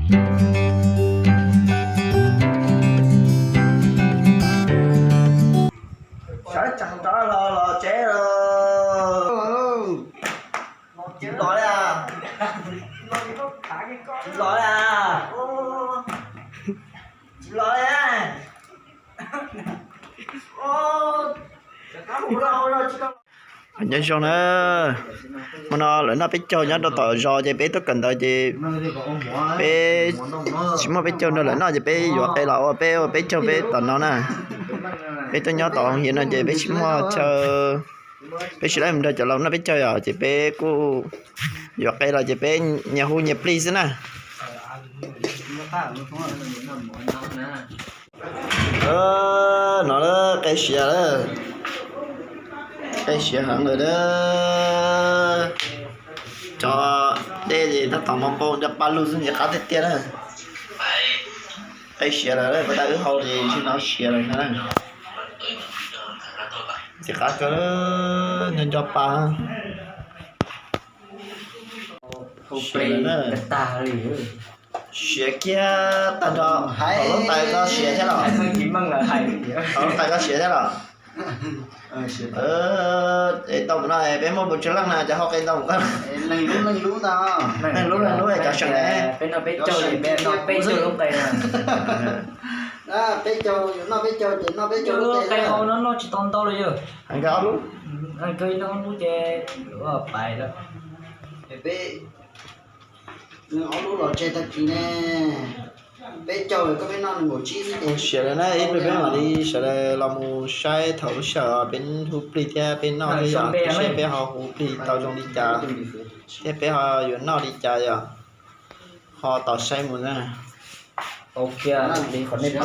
Sawv tsees rov los los tsev lawm. Tsis los li, tsis los li, tsis los li. Nyob zoo na, hmo no lawv noj peb caug nyob rau tom zos ces peb tuaj kawm ntawv ces peb tsis muaj peb caug nrog lawv noj ces peb yuav qe los ua peb ua peb caug peb tom no na. Peb tuaj nyob tom hoob hiav no ces peb tsis muaj chaw, peb tsis laib mus nrog cov laus noj peb caug yom, ces peb kuj yuav qe los ces peb nyias hu nyias plig xwb na. No qe siav lawm, qe siav heev lawm. Cov dej ces tab tom npau npau nco pa lug xwb ntxim qab tiag tiag na. Qe siav lawm, pas tas wb hau ces tsis hnov siav lawm na. Ntxim qab kawg, nco nco pa. Siav kiag tag nrho, hauv lub tais ko siav thiab los? Hauv lub tais ko siav thiab los? Es tau mus no peb muaj puas tsawg leej na cov hau qe ntau mus ko? Leej lub leej lub cov seem ne. Peb caug, yuav noj peb caug ces noj peb caug lub qe no noj tsis tau ntau li yog. Heev kawg ob lub. Heev kawg ob lub ces pais lawm. Peb ob lub los tseg tag kis ne. Peb caug koj peb noj nees nkaum tsib xwb ces siav lawm na, ib pliag peb mam li sawv daws los mus saib thaum lub sij hawm peb hu plig thiab peb noj thiab yom, seb peb ho hu plig tau zoo li cas thiab peb ho yuav noj li cas yom. Ho tos saib mus na. Ntxim qab tiag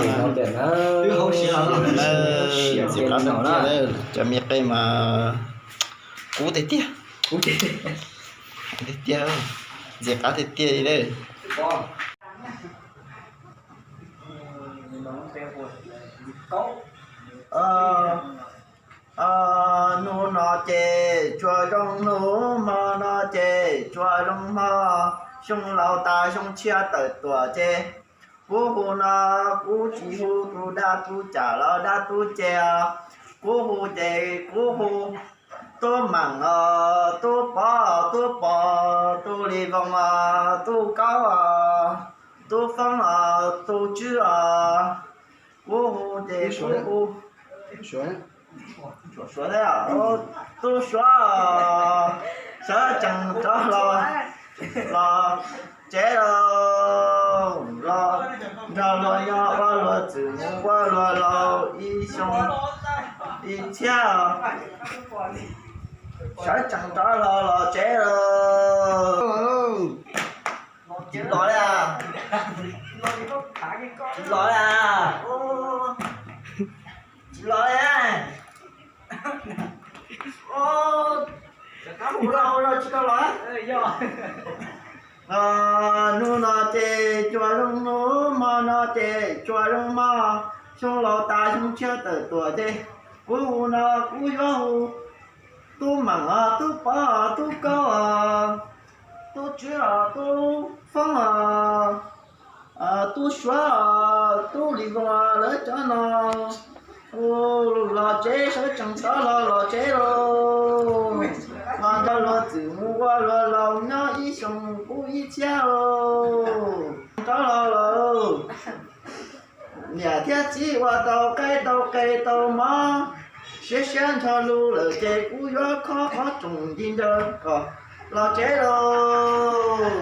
tiag, cov me qe mas kub tiag tiag, tiag tiag, ntxim qab tiag tiag li lawm. Hnub no ces tsuas zoo hnub, hmo no ces tsuas zoo hmo, xyoo laus tas xyoo tshiab tawm tuaj ces kuv hu no kuv tsis hu tus dab tub cam los dab tub ce os. Kuv hu ces kuv hu Tub Meem os, Tub Pov os, Tub Pov, Tub Lis Voos os, Tub Kaub os, Tub Foob os, Tub Tswb os. Kuv hu ces kuv hu Suav, Tub Suav, sawv tsees rov los, los tsev los, los nrog luag nyob ua luag txwm mus ua luag laus ib xyoo ib txhiab, sawv tsees rov los, los tsev los. Tsis los li, tsis los li, tsis los li. Hnub no ces tsuas zoo hnub, hmo no ces tsuas zoo hmo, xyoo laus tas xyoo tshiab tawm tuaj ces kuv hu no kuv yuav hu Tub Meem os, Tub Pov os, Tub Kaub os, Tub Tswb os, Tub Foob os, Tub Suav os, Tub Lis Voos os, lawv cov no kuv los tsev, sawv tsees rov los, los tsev los, los nrog luag txwm mus ua luag laus nyob ib xyoo kuv ib txhiab los, rov los lawm. Niam thiab txiv ua tau qaib tau qe tau mob, siab siab nrog lus lawm ces kuv yuav khob qhov rooj nti nraws kom los tsev los.